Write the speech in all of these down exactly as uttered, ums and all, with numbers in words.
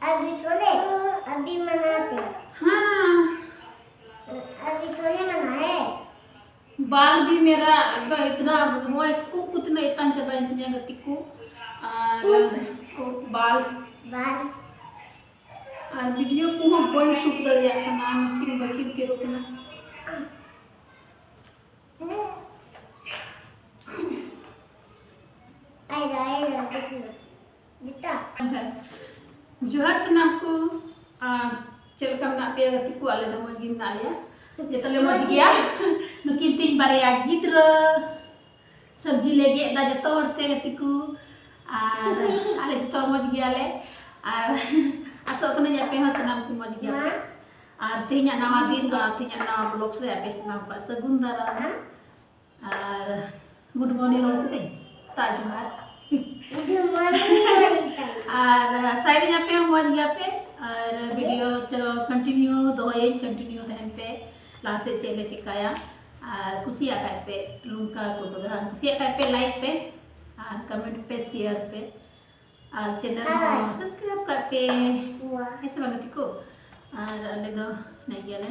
अभी थोड़े, अभी मनाते हैं। हाँ। अभी थोड़े मनाए। बाल भी मेरा एकदम इतना, वो खूब कुछ नहीं, इतना जब इतने गति को, और वो बाल। बाल। ᱟᱨ video ᱠᱚᱦᱚᱸ ᱵᱟᱹᱧ shoot ᱫᱟᱲᱮᱭᱟᱜ ᱠᱟᱱᱟ, ᱱᱩᱠᱤᱱ ᱵᱟᱹᱠᱤᱱ ᱛᱤᱨᱚᱜ ᱠᱟᱱᱟ᱾ ᱟᱭᱨᱟ, ᱟᱭᱨᱟ, ᱫᱮᱠᱷ ᱱᱟ᱾ ᱫᱤᱛᱟ᱾ ᱡᱚᱦᱟᱨ ᱥᱟᱱᱟᱢ ᱠᱚ, ᱟᱨ ᱪᱮᱫ ᱞᱮᱠᱟ ᱢᱮᱱᱟᱜ ᱯᱮᱭᱟ ᱜᱟᱛᱮ ᱠᱚ? ᱟᱞᱮ ᱫᱚ ᱢᱚᱡᱽ ᱜᱮ ᱢᱮᱱᱟᱜ ᱞᱮᱭᱟ, ᱡᱚᱛᱚ ᱞᱮ ᱢᱚᱡᱽ ᱜᱮᱭᱟ᱾ ᱱᱩᱠᱤᱱ ᱛᱤᱧ ᱵᱟᱨᱭᱟ ᱜᱤᱫᱽᱨᱟᱹ᱾ ᱥᱚᱵᱽᱡᱤ ᱞᱮ ᱜᱮᱫ ᱮᱫᱟ ᱡᱚᱛᱚ ᱦᱚᱲ ᱛᱮ ᱜᱟᱛᱮ ᱠᱚ, ᱟᱨ ᱟᱞᱮ ᱡᱚᱛᱚ ᱢᱚᱡᱽ ᱜᱮᱭᱟᱞᱮ, ᱟᱨ ᱟᱥᱚᱜ ᱠᱟᱹᱱᱟᱹᱧ ᱟᱯᱮ ᱦᱚᱸ ᱥᱟᱱᱟᱢ ᱠᱚ ᱢᱚᱡᱽ ᱜᱮᱭᱟ ᱯᱮ᱾ ᱟᱨ ᱛᱮᱦᱮᱧᱟᱜ ᱱᱟᱣᱟ ᱫᱤᱱ ᱫᱚ, ᱟᱨ ᱛᱮᱦᱮᱧᱟᱜ ᱱᱟᱣᱟ vlogs ᱨᱮ ᱟᱯᱮ ᱥᱟᱱᱟᱢ ᱠᱚᱣᱟᱜ ᱥᱟᱹᱜᱩᱱ ᱫᱟᱨᱟᱢ᱾ ᱟᱨ good morning ᱨᱚᱲ ᱠᱟᱹᱫᱟᱹᱧ, ᱥᱮᱛᱟᱜ ᱡᱚᱦᱟᱨ᱾ Good morning, ᱢᱚᱨᱱᱤᱝ ᱥᱟᱨ᱾ ᱟᱨ ᱟᱥᱟᱭᱮᱫᱟᱹᱧ ᱟᱯᱮ ᱦᱚᱸ ᱢᱚᱡᱽ ᱜᱮᱭᱟ ᱯᱮ, ᱟᱨ video ᱪᱚᱞᱚ continue ᱫᱚᱦᱚᱭᱟᱹᱧ, continue ᱛᱟᱦᱮᱱ ᱯᱮ, ᱞᱟᱦᱟ ᱥᱮᱫ ᱪᱮᱫ ᱞᱮ ᱪᱮᱠᱟᱭᱟ᱾ ᱟᱨ ᱠᱩᱥᱤᱭᱟᱜ ᱠᱷᱟᱡ ᱯᱮ ᱱᱚᱝᱠᱟ ᱠᱚ ᱫᱚ, ᱠᱩᱥᱤᱭᱟᱜ ᱠᱷᱟᱡ ᱯᱮ like ᱯᱮ, ᱟᱨ comment ᱯᱮ, share ᱯᱮ, ᱟᱨ channel ᱦᱚᱸ subscribe ᱠᱟᱜ ᱯᱮ᱾ ᱦᱮᱸ ᱥᱮ ᱵᱟᱝ ᱜᱟᱛᱮ ᱠᱚ? ᱟᱨ ᱟᱞᱮ ᱫᱚ ᱱᱤᱭᱟᱹ ᱜᱮᱭᱟᱞᱮ᱾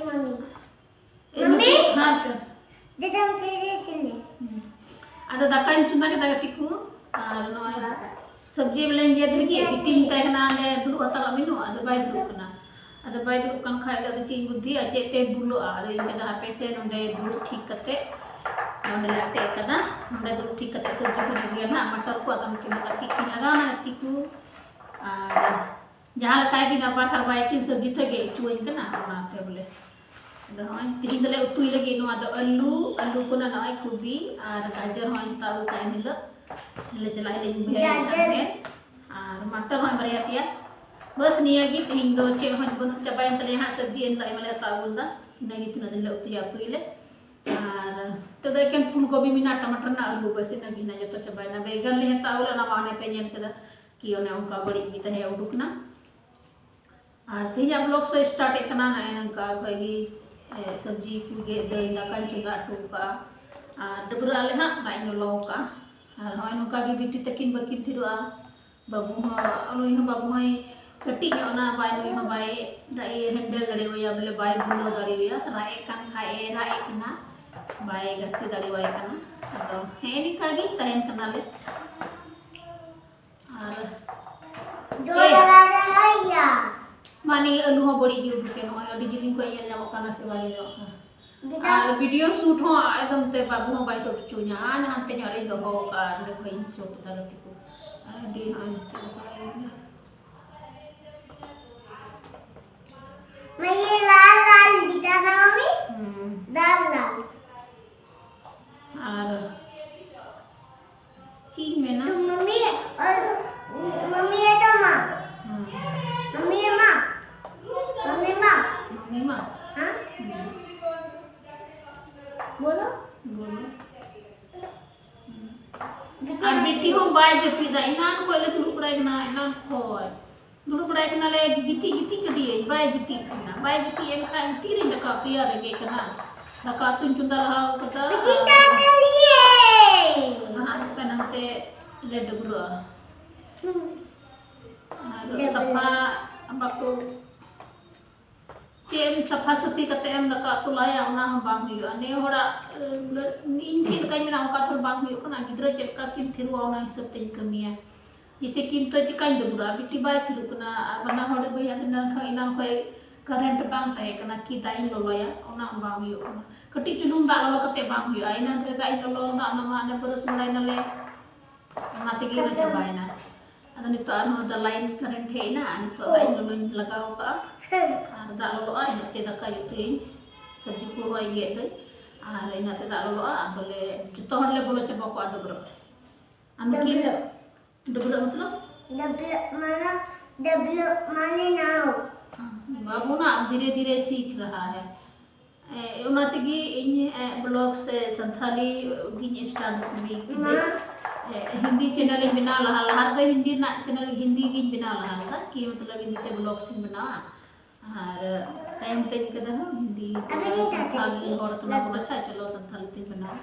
ᱢᱟᱢᱤ᱾ ᱮ, ᱢᱟᱢᱤ? ᱦᱮᱸ, ᱯᱮ᱾ ᱫᱟᱫᱟ, ᱪᱮᱫ ᱪᱮᱫ ᱪᱮᱫ? ᱦᱩᱸ᱾ ᱟᱫᱚ ᱫᱟᱠᱟᱧ ᱪᱚᱸᱫᱟ ᱠᱮᱫᱟ ᱜᱟᱛᱮ ᱠᱚ, ᱟᱨ ᱱᱚᱜᱼᱚᱭ ᱥᱚᱵᱽᱡᱤ ᱵᱚᱞᱮᱧ ᱜᱮᱫ ᱞᱟᱹᱜᱤᱫ, ᱵᱤᱴᱤ ᱢᱮᱛᱟᱭ ᱠᱟᱱᱟ, "ᱚᱸᱰᱮ ᱫᱩᱲᱩᱵ ᱦᱟᱛᱟᱲᱚᱜ ᱢᱮ ᱱᱩ", ᱟᱫᱚ ᱵᱟᱭ ᱫᱩᱲᱩᱵ ᱠᱟᱱᱟ᱾ ᱟᱫᱚ ᱵᱟᱭ ᱫᱩᱲᱩᱵ ᱠᱟᱱ ᱠᱷᱟᱡ ᱫᱚ ᱟᱫᱚ ᱪᱮᱫ ᱤᱧ ᱵᱩᱫᱽᱫᱷᱤᱭᱟ, ᱪᱮᱫ ᱛᱮ ᱵᱩᱞᱩᱜᱼᱟ? ᱟᱫᱚ ᱤᱧ ᱢᱮᱱᱫᱟ, ᱦᱟᱯᱮ ᱥᱮ ᱱᱚᱸᱰᱮ ᱫᱩᱲᱩᱵ ᱴᱷᱤᱠ ᱠᱟᱛᱮ, ᱱᱚᱸᱰᱮ ᱞᱮ ᱟᱴᱮᱫ ᱠᱟᱫᱟ, ᱱᱚᱸᱰᱮ ᱫᱩᱲᱩᱵ ᱴᱷᱤᱠ ᱠᱟᱛᱮ ᱥᱚᱵᱽᱡᱤ ᱠᱚ ᱡᱩᱜᱮᱭᱟ ᱱᱟᱦᱟᱜ, ᱢᱟᱴᱚᱨ ᱠᱚ, ᱟᱫᱚ ᱱᱩᱠᱤᱱ ᱫᱚ ᱜᱟᱛᱮᱜ ᱠᱤᱱ ᱞᱟᱜᱟᱣᱱᱟ, ᱜᱟᱛᱮ ᱠᱚ᱾ ᱟᱨ ᱡᱟᱦᱟᱸ ᱞᱮᱠᱟ ᱜᱮ ᱜᱟᱯᱟ ᱠᱷᱟᱨᱵᱟᱭ ᱠᱤᱱ ᱥᱚᱵᱽᱡᱤ ᱛᱮᱜᱮ ᱩᱛᱩᱣᱟᱹᱧ ᱠᱟᱱᱟ, ᱚᱱᱟᱛᱮ ᱵᱚᱞᱮ᱾ ᱟᱫᱚ ᱦᱚᱸᱜᱼᱚᱭ ᱛᱤᱦᱤᱧ ᱫᱚᱞᱮ ᱩᱛᱩᱭ ᱞᱟᱹᱜᱤᱫ ᱱᱚᱣᱟ ᱫᱚ ᱟᱹᱞᱩ, ᱟᱹᱞᱩ ᱠᱚ ᱱᱚᱜᱼᱚᱭ ᱠᱚᱵᱤ ᱟᱨ ᱜᱟᱡᱚᱨ ᱦᱚᱸ ᱦᱟᱛᱟᱣ ᱟᱹᱜᱩ ᱠᱟᱜᱼᱟ ᱮᱱ ᱦᱤᱞᱳᱜ᱾ ᱞᱮ ᱪᱟᱞᱟᱜ ᱦᱤᱞᱳᱜ ᱤᱧ ᱵᱷᱟᱹᱭ ᱜᱟᱡᱚᱨ᱾ ᱟᱹᱜᱩ ᱠᱟᱜ ᱟᱨ ᱢᱟᱴᱚᱨ ᱦᱚᱸ ᱵᱟᱨᱭᱟ ᱯᱮᱭᱟ᱾ ᱵᱟᱥ ᱱᱤᱭᱟᱹ ᱜᱮ ᱛᱤᱦᱤᱧ ᱫᱚ, ᱪᱮᱫ ᱦᱚᱸ ᱵᱟᱹᱱᱩᱜ, ᱪᱟᱵᱟᱭᱮᱱ ᱛᱟᱞᱮᱭᱟ ᱦᱟᱸᱜ ᱥᱚᱵᱽᱡᱤ, ᱮᱱ ᱦᱤᱞᱳᱜ ᱟᱭᱢᱟ ᱞᱮ ᱦᱟᱛᱟᱣ ᱟᱹᱜᱩ ᱞᱮᱫᱟ᱾ ᱤᱱᱟᱹ ᱜᱮ ᱛᱤᱱᱟᱹᱜ ᱫᱤᱱ ᱞᱮ ᱩᱛᱩᱭᱟ, ᱩᱛᱩᱭᱟᱞᱮ᱾ ᱟᱨ ᱱᱤᱛᱚᱜ ᱫᱚ ᱮᱠᱮᱱ ᱯᱷᱩᱞ ᱠᱚᱵᱤ ᱢᱮᱱᱟᱜᱼᱟ, ᱴᱟᱢᱟᱴᱟᱨ ᱢᱮᱱᱟᱜᱼᱟ, ᱟᱹᱞᱩ, ᱵᱟᱥ ᱤᱱᱟᱹ ᱜᱮ ᱦᱟᱸᱜ ᱡᱚᱛᱚ ᱪᱟᱵᱟᱭᱮᱱᱟ᱾ ᱵᱮᱜᱟᱱ ᱞᱮ ᱦᱟᱛᱟᱣ ᱞᱮᱫᱟ, ᱚᱱᱟ ᱢᱟ ᱚᱱᱮ ᱯᱮ ᱧᱮᱞ ᱠᱮᱫᱟ ᱠᱤ ᱚᱱᱮ ᱚᱱᱠᱟ ᱵᱟᱹᱲᱤᱡ ᱜᱮ ᱛᱟᱦᱮᱸ ᱩᱰᱩᱠ ᱮᱱᱟ᱾ ᱟᱨ ᱛᱮᱦᱮᱧᱟᱜ vlog ᱫᱚ start ᱮᱫ ᱠᱟᱱᱟ ᱱᱚᱜᱼᱚᱭ ᱱᱚᱝᱠᱟ ᱠᱷᱚᱡ ᱜᱮ, ᱮ, ᱥᱚᱵᱽᱡᱤ ᱠᱚ ᱜᱮᱫ ᱫᱟᱹᱧ, ᱫᱟᱠᱟᱧ ᱪᱚᱸᱫᱟ ᱦᱚᱴᱚ ᱠᱟᱜᱼᱟ ᱟᱨ ᱰᱟᱹᱵᱽᱨᱟᱹᱜ ᱟᱞᱮ ᱦᱟᱸᱜ, ᱫᱟᱜ ᱤᱧ ᱞᱚᱞᱚ ᱠᱟᱜᱼᱟ᱾ ᱟᱨ ᱱᱚᱜᱼᱚᱭ ᱱᱚᱝᱠᱟ ᱜᱮ ᱵᱤᱴᱤ ᱛᱟᱹᱠᱤᱱ ᱵᱟᱹᱠᱤᱱ ᱛᱷᱤᱨᱚᱜᱼᱟ᱾ ᱵᱟᱹᱵᱩ ᱦᱚᱸ, ᱱᱩᱭ ᱦᱚᱸ ᱵᱟᱹᱵᱩ ᱦᱚᱸᱭ ᱠᱟᱹᱴᱤᱡ ᱧᱚᱜ ᱱᱟ, ᱵᱟᱭ, ᱱᱩᱭ ᱦᱚᱸ ᱵᱟᱭ ᱦᱮᱱᱰᱮᱞ ᱫᱟᱲᱮᱣᱟᱭᱟ, ᱵᱚᱞᱮ ᱵᱟᱭ ᱵᱷᱩᱞᱟᱹᱣ ᱫᱟᱲᱮᱣᱟᱭᱟ᱾ ᱨᱟᱜ ᱮᱫ ᱠᱟᱱ ᱠᱷᱟᱡ ᱮ ᱨᱟᱜ ᱮᱫ ᱠᱟᱱᱟ, ᱵᱟᱭ ᱜᱟᱛᱮ ᱫᱟᱲᱮᱣᱟᱭ ᱠᱟᱱᱟ᱾ ᱟᱫᱚ ᱦᱮᱸ, ᱱᱤᱝᱠᱟ ᱜᱮ ᱛᱟᱦᱮᱱ ᱠᱟᱱᱟᱞᱮ᱾ ᱟᱨ ᱡᱚ ᱮ, ᱞᱟᱜᱟᱣ ᱞᱟᱜᱟᱣ ᱭᱟ᱾ ᱢᱟ ᱱᱤᱭᱟᱹ ᱟᱹᱞᱩ ᱦᱚᱸ ᱵᱟᱹᱲᱤᱡ ᱜᱮ ᱩᱰᱩᱠᱮᱱ, ᱱᱚᱜᱼᱚᱭ ᱟᱹᱰᱤ ᱡᱤᱞᱤᱧ ᱠᱷᱚᱱ ᱧᱮᱞ ᱧᱟᱢᱚᱜ ᱠᱟᱱᱟ ᱥᱮ ᱵᱟᱭ ᱧᱮᱞ ᱧᱟᱢᱚᱜ ᱠᱟᱱᱟ? ᱟᱨ ᱵᱷᱤᱰᱤᱭᱳ ᱥᱩᱴ ᱦᱚᱸ ᱮᱠᱫᱚᱢ ᱛᱮ ᱵᱟᱹᱵᱩ ᱦᱚᱸ ᱵᱟᱭ ᱥᱩᱴ ᱦᱚᱪᱚᱧᱟ᱾ ᱟᱨ ᱦᱟᱱᱛᱮ ᱧᱚᱜ ᱨᱤᱧ ᱫᱚᱦᱚ ᱠᱟᱜᱼᱟ, ᱚᱸᱰᱮ ᱠᱷᱚᱱ ᱤᱧ ᱥᱩᱴ ᱮᱫᱟ ᱜᱟᱛᱮ ᱠᱚ᱾ ᱟᱹᱰᱤ ᱦᱚᱸᱜᱼᱚᱭ ᱪᱮᱫ ᱞᱮᱠᱟ ᱦᱩᱭᱱᱟ᱾ मैं ये लाल लाल दिखा ना मम्मी? ᱦᱩᱸ᱾ लाल लाल। ᱟᱨ ᱪᱮᱫ ᱤᱧ ᱢᱮᱱᱟ? तो मम्मी और मम्मी है तो माँ। ᱦᱩᱸ᱾ मम्मी है माँ। मम्मी माँ। ᱢᱟᱢᱤ ᱢᱟ? हाँ। ᱦᱩᱸ᱾ बोलो। ᱵᱚᱞᱚ᱾ ᱦᱩᱸ᱾ ᱵᱤᱴᱤ ᱟᱨ ᱵᱤᱴᱤ ᱦᱚᱸ ᱵᱟᱭ ᱡᱟᱹᱯᱤᱫᱟ, ᱮᱱᱟᱱ ᱠᱷᱚᱡ ᱞᱮ ᱫᱩᱲᱩᱵ ᱵᱟᱲᱟᱭ ᱠᱟᱱᱟ, ᱮᱱᱟᱱ ᱠᱷᱚᱡ᱾ ᱫᱩᱲᱩᱵ ᱵᱟᱲᱟᱭ ᱠᱟᱱᱟᱞᱮ, ᱜᱤᱛᱤᱡ ᱜᱤᱛᱤᱡ ᱠᱟᱫᱮᱭᱟᱹᱧ, ᱵᱟᱭ ᱜᱤᱛᱤᱡ ᱠᱟᱱᱟ᱾ ᱵᱟᱭ ᱜᱤᱛᱤᱡ ᱮᱱ ᱠᱷᱟᱱ ᱛᱤᱨᱤᱧ ᱫᱟᱠᱟ ᱩᱛᱩᱭᱟ, ᱨᱮᱸᱜᱮᱡ ᱠᱟᱱᱟ᱾ ᱫᱟᱠᱟ ᱩᱛᱩᱧ ᱪᱚᱸᱫᱟ ᱞᱟᱦᱟ ᱠᱟᱫᱟ᱾ ᱵᱤᱴᱤ ᱪᱟ ᱠᱷᱮᱞ ᱨᱮ᱾ ᱱᱟᱦᱟᱜ ᱱᱚᱝᱠᱟ ᱱᱚᱱᱛᱮ ᱞᱮ ᱰᱟᱹᱵᱽᱨᱟᱹᱜᱼᱟ᱾ ᱦᱩᱸ᱾ ᱟᱨ ᱰᱟᱹᱵᱽᱨᱟᱹ᱾ ᱥᱟᱯᱷᱟ ᱵᱟᱠᱚ ᱪᱮᱫ ᱮᱢ ᱥᱟᱯᱷᱟ ᱥᱟᱹᱯᱷᱤ ᱠᱟᱛᱮ ᱮᱢ ᱫᱟᱠᱟ ᱩᱛᱩ ᱞᱟᱦᱟᱭᱟ, ᱚᱱᱟ ᱦᱚᱸ ᱵᱟᱝ ᱦᱩᱭᱩᱜᱼᱟ᱾ ᱱᱮ ᱦᱚᱲᱟᱜ, ᱤᱧ ᱪᱮᱫ ᱞᱮᱠᱟᱧ ᱢᱮᱱᱟ, ᱚᱱᱠᱟ ᱛᱚ ᱵᱟᱝ ᱦᱩᱭᱩᱜ ᱠᱟᱱᱟ᱾ ᱜᱤᱫᱽᱨᱟᱹ ᱪᱮᱫ ᱞᱮᱠᱟ ᱠᱤᱱ ᱛᱷᱤᱨᱚᱜᱼᱟ, ᱚᱱᱟ ᱦᱤᱥᱟᱹᱵ ᱛᱤᱧ ᱠᱟᱹᱢᱤᱭᱟ᱾ ᱡᱮᱭᱥᱮ ᱠᱤ ᱱᱤᱛᱚᱜ ᱪᱮᱠᱟᱧ ᱰᱟᱹᱵᱽᱨᱟᱹᱜᱼᱟ, ᱵᱤᱴᱤ ᱵᱟᱭ ᱛᱷᱤᱨᱚᱜ ᱠᱟᱱᱟ, ᱟᱨ ᱵᱟᱱᱟ ᱦᱚᱲ ᱵᱟᱹᱭ ᱦᱟᱜ ᱮᱱᱟᱝ ᱠᱷᱚᱱ, ᱮᱱᱟᱝ ᱠᱷᱚᱱ ᱠᱟᱨᱮᱱᱴ ᱵᱟᱝ ᱛᱟᱦᱮᱸ ᱠᱟᱱᱟ ᱠᱤ ᱫᱟᱜ ᱤᱧ ᱞᱚᱞᱚᱭᱟ, ᱚᱱᱟ ᱦᱚᱸ ᱵᱟᱝ ᱦᱩᱭᱩᱜ ᱠᱟᱱᱟ᱾ ᱠᱟᱹᱴᱤᱡ ᱪᱩᱞᱩᱝ ᱫᱟᱜ ᱞᱚᱞᱚ ᱠᱟᱛᱮ ᱵᱟᱝ ᱦᱩᱭᱩᱜᱼᱟ᱾ ᱮᱱᱟᱝ ᱨᱮ ᱫᱟᱜ ᱤᱧ ᱞᱚᱞᱚ ᱞᱮᱫᱟ, ᱚᱱᱟ ᱢᱟ ᱚᱱᱮ ᱵᱨᱟᱥ ᱵᱟᱲᱟᱭ ᱱᱟᱞᱮ, ᱚᱱᱟ ᱛᱮᱜᱮ ᱚᱱᱟ ᱪᱟᱵᱟᱭᱮᱱᱟ᱾ ᱟᱫᱚ ᱱᱤᱛᱚᱜ ᱟᱨᱦᱚᱸ ᱫᱟ ᱞᱟᱭᱤᱱ ᱠᱟᱨᱮᱱᱴ ᱦᱮᱡ ᱮᱱᱟ, ᱟᱨ ᱱᱤᱛᱚᱜ ᱫᱟᱜ ᱤᱧ ᱞᱚᱞᱚᱧ ᱞᱟᱜᱟᱣ ᱠᱟᱜᱼᱟ᱾ ᱟᱨ ᱫᱟᱜ ᱞᱚᱞᱚᱜᱼᱟ, ᱤᱱᱟᱹᱜ ᱛᱮ ᱫᱟᱠᱟ ᱩᱛᱩᱭᱟᱹᱧ, ᱥᱚᱵᱽᱡᱤ ᱠᱚ ᱦᱚᱸ ᱜᱮᱫ ᱫᱟᱹᱧ, ᱟᱨ ᱤᱱᱟᱹᱜ ᱛᱮ ᱫᱟᱜ ᱞᱚᱞᱚᱜᱼᱟ᱾ ᱟᱫᱚᱞᱮ ᱡᱚᱛᱚ ᱦᱚᱲᱞᱮ ᱵᱚᱞᱚ ᱪᱟᱵᱟ ᱠᱚᱜᱼᱟ ᱰᱟᱹᱵᱽᱨᱟᱹᱜ᱾ ᱟᱨ ᱱᱩᱠᱤᱱ ᱰᱟᱹᱵᱽᱨᱟᱹᱜ᱾ ᱰᱟᱹᱵᱽᱨᱟᱹᱜ ᱢᱚᱛᱞᱚᱵ? डबल माना, डबल माने नाव। हाँ, बाबू ना अब धीरे धीरे सीख रहा है। ᱮ, ᱚᱱᱟ ᱛᱮᱜᱮ ᱤᱧ, ᱮ, ᱵᱞᱚᱜ ᱥᱮ ᱥᱟᱱᱛᱷᱟᱞᱤ ᱜᱤᱧ ᱥᱴᱟᱨᱴ ᱠᱮᱫᱟᱹᱧ᱾ ᱢᱟ᱾ ᱮ, ᱦᱤᱱᱫᱤ ᱪᱮᱱᱮᱞ ᱤᱧ ᱵᱮᱱᱟᱣ ᱞᱟᱦᱟ, ᱞᱟᱦᱟ ᱨᱮᱫᱚ ᱦᱤᱱᱫᱤ ᱨᱮᱱᱟᱜ ᱪᱮᱱᱮᱞ, ᱦᱤᱱᱫᱤ ᱜᱤᱧ ᱵᱮᱱᱟᱣ ᱞᱟᱦᱟ ᱞᱮᱫᱟ, ᱠᱤ ᱢᱚᱛᱞᱚᱵ ᱦᱤᱱᱫᱤ ᱛᱮ ᱵᱞᱚᱜᱥ ᱤᱧ ᱵᱮᱱᱟᱣᱟ᱾ ᱟᱨ ᱛᱟᱭᱚᱢ ᱛᱮᱧ ᱠᱟᱫᱟ ᱦᱟᱸᱜ ᱦᱤᱱᱫᱤ ᱫᱚ ᱥᱟᱱᱛᱷᱟᱞᱤ ᱦᱚᱲ ᱛᱮᱢᱟ ᱠᱚ ᱞᱟᱪᱷᱟ, ᱪᱚᱞᱚ ᱥᱟᱱᱛᱷᱟᱞᱤ ᱛᱮᱧ ᱵᱮᱱᱟᱣᱟ᱾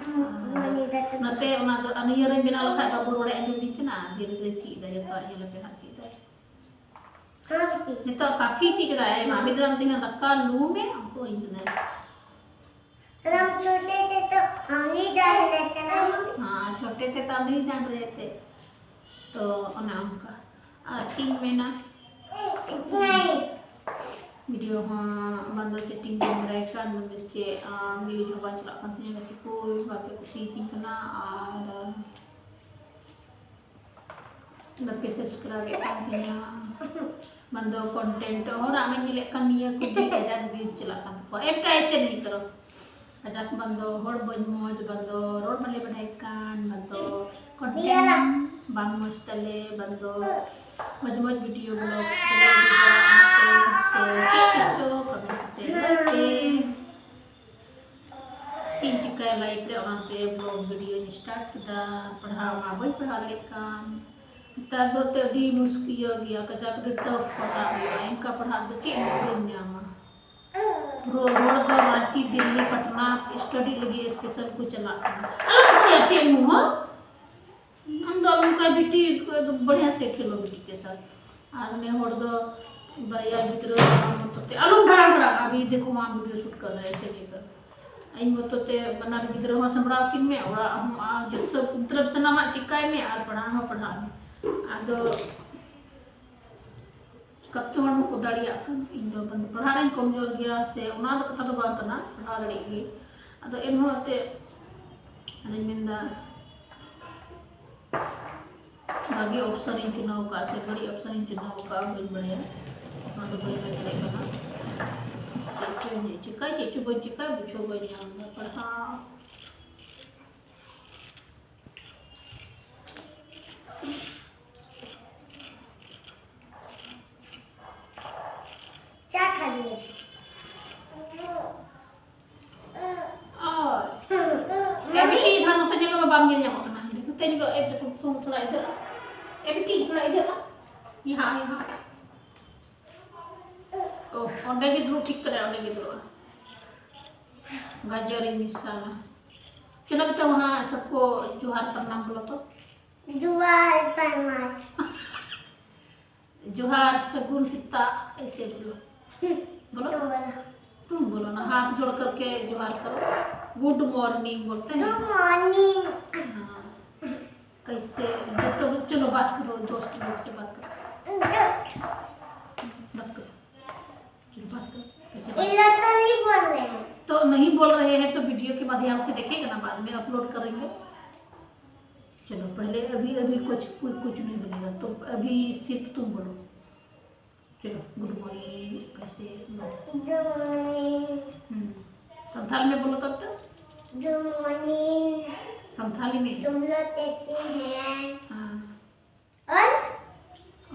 ᱚᱱᱟᱛᱮ ᱚᱱᱟ ᱫᱚ ᱟᱨ ᱱᱤᱭᱟᱹ ᱨᱮᱧ ᱵᱮᱱᱟᱣ ᱞᱮᱠᱷᱟᱡ ᱵᱟᱹᱵᱩ ᱨᱚᱲᱮ ᱟᱸᱡᱚᱢ ᱫᱤᱧ ᱠᱟᱱᱟ, ᱫᱷᱤᱨᱮ ᱫᱷᱤᱨᱮ ᱪᱮᱫ ᱮᱫᱟ, ᱡᱚᱛᱚᱣᱟᱜ ᱧᱮᱞ ᱟᱯᱮ ᱦᱟᱸᱜ ᱪᱮᱫ ᱮᱫᱟᱭ᱾ ᱱᱤᱛᱚᱜ ᱠᱟᱯᱷᱤ ᱪᱮᱫ ᱠᱮᱫᱟᱭ, ᱢᱟᱢᱤ ᱫᱚ ᱢᱤᱛᱟᱹᱧ ᱠᱟᱱᱟ, "ᱫᱟᱠᱟ ᱞᱩ ᱢᱮ", ᱚᱱᱠᱟ ᱤᱧ ᱠᱟᱱᱟᱭ᱾ हम छोटे थे तो हम नहीं जान रहे थे ना। हाँ, छोटे थे तो हम नहीं जान रहे थे। तो ᱚᱱᱮ ᱚᱱᱠᱟ᱾ ᱟᱨ ᱪᱮᱫ ᱤᱧ ᱢᱮᱱᱟ, ᱵᱷᱤᱰᱤᱭᱳ ᱦᱚᱸ ᱵᱟᱝ ᱫᱚ ᱥᱮᱴᱤᱝ ᱵᱟᱝ ᱫᱟᱨᱟᱭ ᱠᱟᱱ, ᱵᱟᱝ ᱫᱚ ᱪᱮᱫ, ᱟᱨ ᱵᱷᱤᱭᱩᱡᱽ ᱦᱚᱸ ᱵᱟᱝ ᱪᱟᱞᱟᱜ ᱠᱟᱱ ᱛᱤᱧᱟᱹ᱾ ᱜᱟᱛᱮ ᱠᱚ ᱵᱟᱯᱮ ᱠᱩᱥᱤᱭᱟᱛᱤᱧ ᱠᱟᱱᱟ ᱟᱨ ᱵᱟᱯᱮ ᱥᱟᱵᱥᱠᱨᱟᱭᱤᱵᱮᱫ ᱠᱟᱱ ᱛᱤᱧᱟᱹ᱾ ᱵᱟᱝ ᱫᱚ ᱠᱚᱱᱴᱮᱱᱴ ᱦᱚᱲᱟᱜ ᱢᱟᱧ ᱧᱮᱞᱮᱫ ᱠᱟᱱ, ᱱᱤᱭᱟᱹ ᱠᱚᱜᱮ ᱠᱟᱡᱟᱠ ᱵᱷᱤᱭᱩᱡᱽ ᱪᱟᱞᱟᱜ ᱠᱟᱱ ᱛᱟᱠᱚᱣᱟ᱾ ᱮᱢ ᱴᱟᱭ ᱥᱮ ᱱᱤᱭᱟᱹ ᱠᱟᱨᱚᱱ ᱠᱟᱡᱟᱠ ᱵᱟᱝ ᱫᱚ ᱦᱚᱲ ᱵᱟᱹᱧ ᱢᱚᱡᱽ, ᱵᱟᱝ ᱫᱚ ᱨᱚᱲ ᱵᱟᱞᱮ ᱵᱟᱰᱟᱭ ᱠᱟᱱ, ᱵᱟᱝ ᱫᱚ ᱠᱚᱱᱴᱮᱱᱴ ᱵᱟᱝ ᱢᱚᱡᱽ ᱛᱟᱞᱮ, ᱵᱟᱝ ᱫᱚ ᱢᱚᱡᱽ ᱢᱚᱡᱽ ᱵᱷᱤᱰᱤᱭᱳ ᱵᱞᱚᱜ ᱵᱟᱞᱮ ᱤᱫᱤᱭᱮᱫᱟ, ᱚᱱᱟᱛᱮ ᱥᱮ ᱪᱮᱫ ᱠᱚᱪᱚ ᱠᱚᱢᱮᱱᱴ ᱠᱟᱛᱮ ᱞᱟᱹᱭ ᱯᱮ᱾ ᱪᱮᱫ ᱤᱧ ᱪᱤᱠᱟᱹᱭᱟ ᱞᱟᱭᱤᱯᱷ ᱨᱮ, ᱚᱱᱟᱛᱮ ᱵᱞᱚᱜ ᱵᱷᱤᱰᱤᱭᱳᱧ ᱥᱴᱟᱨᱴ ᱠᱮᱫᱟ᱾ ᱯᱟᱲᱦᱟᱣ ᱢᱟ ᱵᱟᱹᱧ ᱯᱟᱲᱦᱟᱣ ᱫᱟᱲᱮᱭᱟᱜ ᱠᱟᱱ᱾ ᱱᱮᱛᱟᱨ ᱫᱚ ᱮᱱᱛᱮᱫ ᱟᱹᱰᱤ ᱢᱩᱥᱠᱤᱞ ᱜᱮᱭᱟ, ᱠᱟᱡᱟᱠ ᱟᱹᱰᱤ ᱴᱟᱯ ᱯᱟᱲᱦᱟᱜ ᱦᱩᱭᱩᱜᱼᱟ᱾ ᱤᱱᱠᱟ ᱯᱟᱲᱦᱟᱜ ᱫᱚ ᱪᱮᱫ ᱱᱚᱠᱨᱤᱢ ᱧᱟᱢᱟ? ᱯᱩᱨᱟᱹ ᱦᱚᱲ ᱫᱚ ᱨᱟᱸᱪᱤ, ᱫᱤᱞᱞᱤ, ᱯᱟᱴᱱᱟ ᱥᱴᱟᱰᱤ ᱞᱟᱹᱜᱤᱫ ᱥᱯᱮᱥᱟᱞ ᱠᱚ ᱪᱟᱞᱟᱜ ᱠᱟᱱᱟ᱾ ᱟᱞᱚᱢ ᱠᱚᱭᱟ ᱛᱮ ᱢᱩᱸᱦ, ᱟᱢ ᱫᱚ ᱟᱞᱚᱢ ᱠᱚᱭᱟ, ᱵᱤᱴᱤ ᱠᱚ ᱫᱚ ᱵᱟᱲᱷᱤᱭᱟ ᱥᱮ ᱠᱷᱮᱞᱳ ᱵᱤᱴᱤ ᱠᱮ ᱥᱟᱛᱷ᱾ ᱟᱨ ᱩᱱᱤ ᱦᱚᱲ ᱫᱚ ᱵᱟᱨᱭᱟ ᱜᱤᱫᱽᱨᱟᱹ ᱢᱚᱛᱚ ᱛᱮ ᱟᱞᱚᱢ ᱵᱷᱟᱲᱟ ᱵᱷᱟᱲᱟ, ᱟᱵᱷᱤ ᱫᱮᱠᱷᱳ ᱣᱟᱦᱟᱸ ᱵᱷᱤᱰᱤᱭᱳ ᱥᱩᱴ ᱠᱟᱨ ᱨᱟᱦᱟ ᱦᱟᱭ, ᱥᱮ ᱱᱟᱦᱤᱸ ᱠᱟᱨ ᱨᱟᱦᱟ ᱦᱟᱭ᱾ ᱤᱧ ᱢᱚᱛᱚ ᱛᱮ ᱵᱟᱱᱟᱨ ᱜᱤᱫᱽᱨᱟᱹ ᱦᱚᱸ ᱥᱟᱢᱵᱲᱟᱣ ᱠᱤᱱ ᱢᱮ, ᱚᱲᱟᱜ ᱦᱚᱸ, ᱟᱨ ᱡᱚᱛᱚ ᱢᱚᱛᱞᱚᱵ ᱥᱟᱱᱟᱢᱟᱜ ᱪᱤᱠᱟᱭ ᱢᱮ ᱟᱨ ᱯᱟᱲᱦᱟᱣ ᱦᱚᱸ ᱯᱟᱲᱦᱟᱜ ᱢᱮ᱾ ᱟᱫᱚ ᱠᱟᱹᱴᱤᱡ ᱦᱚᱲ ᱢᱟᱠᱚ ᱫᱟᱲᱮᱭᱟᱜ ᱠᱟᱱ, ᱤᱧ ᱫᱚ ᱵᱟᱝ, ᱯᱟᱲᱦᱟᱜ ᱨᱮᱧ ᱠᱚᱢᱡᱳᱨ ᱜᱮᱭᱟ, ᱥᱮ ᱚᱱᱟ ᱫᱚ ᱠᱟᱛᱷᱟ ᱫᱚ ᱵᱟᱝ ᱠᱟᱱᱟ, ᱯᱟᱲᱦᱟᱣ ᱫᱟᱲᱮᱭᱟᱜ ᱜᱮ᱾ ᱟᱫᱚ ᱮᱱᱦᱚᱸ ᱮᱱᱛᱮᱫ ᱟᱫᱚᱧ ᱢᱮᱱᱫᱟ, ᱵᱷᱟᱜᱮ ᱚᱯᱥᱚᱱ ᱤᱧ ᱪᱩᱱᱟᱹᱣ ᱠᱟᱜᱼᱟ ᱥᱮ ᱵᱟᱹᱲᱤᱡ ᱚᱯᱥᱚᱱ ᱤᱧ ᱪᱩᱱᱟᱹᱣ ᱠᱟᱜᱼᱟ, ᱵᱟᱹᱧ ᱵᱟᱲᱟᱭᱟ, ᱚᱱᱟ ᱫᱚ ᱵᱟᱹᱧ ᱢᱮᱱ ᱫᱟᱲᱮᱭᱟᱜ ᱠᱟᱱᱟ᱾ ᱪᱮᱫ ᱪᱚᱧ ᱪᱤᱠᱟᱹᱭ, ᱪᱮᱫ ᱪᱚ ᱵᱟᱹᱧ ᱪᱤᱠᱟᱹᱭ, ᱵᱩᱡᱷᱟᱹᱣ ᱵᱟᱹᱧ ᱧᱟᱢ ᱮᱫᱟ᱾ ᱯᱟᱲᱦᱟᱣ ᱪᱟ ᱠᱷᱟᱹᱞᱤ᱾ ᱳᱭ᱾ ᱮ ᱵᱤᱴᱤ, ᱫᱷᱟ ᱱᱚᱛᱮ ᱧᱮᱞ ᱢᱮ, ᱵᱟᱢ ᱧᱮᱞ ᱧᱟᱢᱚᱜ ᱠᱟᱱᱟ᱾ ᱱᱚᱛᱮ ᱧᱮᱞ ᱢᱮ, ᱮ ᱵᱤᱴᱤ, ᱛᱷᱚᱲᱟ ᱤᱫᱷᱟᱨ ᱟ᱾ ᱮ ᱵᱤᱴᱤ, ᱛᱷᱚᱲᱟ ᱤᱫᱷᱟᱨ ᱟ᱾ ᱭᱟᱦᱟᱸ, ᱭᱟᱦᱟᱸ᱾ ᱳ, ᱚᱸᱰᱮ ᱜᱮ ᱫᱩᱲᱩᱵ ᱴᱷᱤᱠ ᱠᱟᱱᱟᱭ, ᱚᱸᱰᱮ ᱜᱮ ᱫᱩᱲᱩᱵᱼᱟ᱾ ᱜᱟᱡᱚᱨ ᱤᱧ ᱢᱮᱥᱟᱞᱟ᱾ चलो बेटा, वहाँ सबको जोहार प्रणाम बोलो तो। जोहार प्रणाम। जोहार, सगुन सेता, ऐसे बोलो। बोलो। तुम बोलो। तुम बोलो ना, हाथ जोड़ करके जोहार करो। गुड मॉर्निंग बोलते हैं। Good morning. हाँ। कैसे, जो तो, चलो बात करो, दोस्त लोग से बात करो। बात करो। चलो बात करो। कैसे बात? ये लोग तो नहीं बोल रहे हैं। तो नहीं बोल रहे हैं तो वीडियो के माध्यम से देखेगा ना, बाद में अपलोड करेंगे। चलो पहले अभी, अभी कुछ, कुछ, कुछ नहीं बनेगा, तो अभी सिर्फ तुम बोलो। चलो, गुड मॉर्निंग कैसे बोलो? Good morning. हम्म। संथाल में बोलो तब तो। Good morning. संथाली में। तुम लोग कैसे हैं? हाँ। और?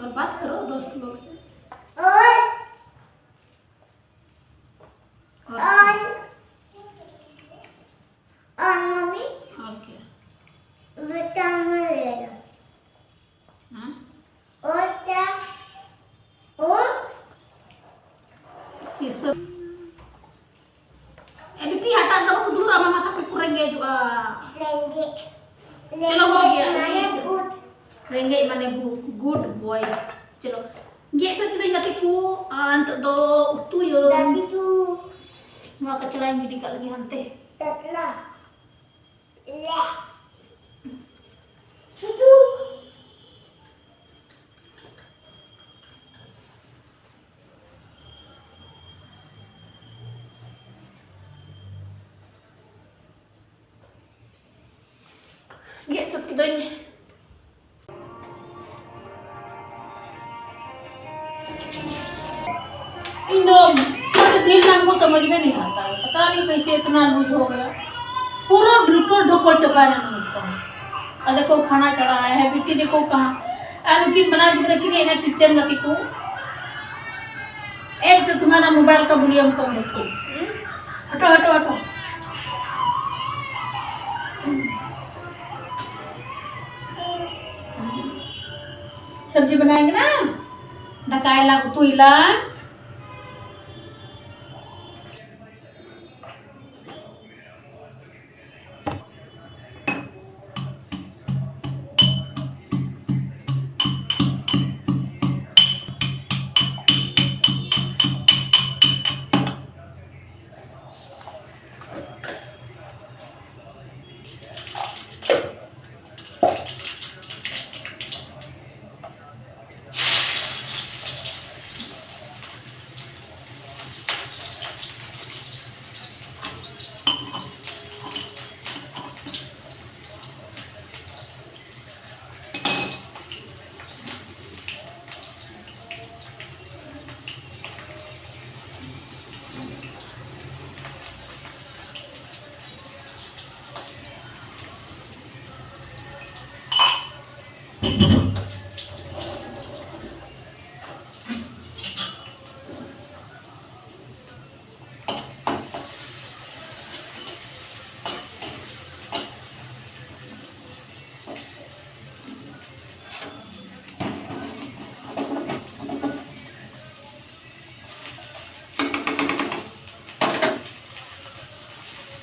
और बात करो दोस्त लोग से। और? और? और मम्मी? और क्या? बेटा, मैं ले लो। हाँ? और क्या? और? शीशो। ए, बिट्टी, हटा दो, तू दूर, मामा का कुकुर रेंगे जो, आ। रेंगे। चलो, हो गया। रेंगे माने भूत। रेंगे माने भूत। Good boy. चलो। ये सब कितने गति को, अंत दो, उतु यो। दादी तू। माँ कचरा गिरी कर लगी हंते। चटला। ले। छुचू। ᱜᱮᱫ ᱥᱟᱹᱛ ᱠᱤᱫᱟᱹᱧ᱾ ᱤᱧ ᱫᱚ ᱫᱤᱱ ᱨᱮᱱᱟᱜ ᱠᱚ ᱥᱚᱢᱚᱡᱽ ᱜᱮ ᱵᱟᱹᱧ ᱦᱟᱛᱟᱣᱟ, ᱯᱟᱛᱟ ᱱᱟᱦᱤ ᱠᱟᱭᱥᱮ ᱤᱛᱱᱟ ᱞᱩᱡᱽ ᱦᱳ ᱜᱟᱭᱟ, ᱯᱩᱨᱟᱹ ᱰᱷᱩᱞᱠᱟᱹ ᱰᱷᱚᱠᱚᱞ ᱪᱟᱵᱟᱭᱮᱱᱟ ᱱᱚᱝᱠᱟ᱾ ᱟᱫᱚ ᱠᱚ ᱠᱷᱟᱱᱟ ᱪᱟᱲᱟ ᱦᱮ ᱵᱤᱴᱤ ᱫᱮᱠᱷᱳ ᱠᱟᱦᱟᱸ, ᱟᱨ ᱱᱩᱠᱤᱱ ᱵᱟᱱᱟᱨ ᱜᱤᱫᱽᱨᱟᱹ ᱠᱤᱱ ᱦᱮᱡ ᱮᱱᱟ ᱠᱤᱪᱮᱱ ᱜᱟᱛᱮ ᱠᱚ᱾ एक तो तुम्हारा मोबाइल का वॉल्यूम कम रखो। हटो, हटो, हटो। सब्जी बनाएंगे ना, ढकाएला, उतुईला।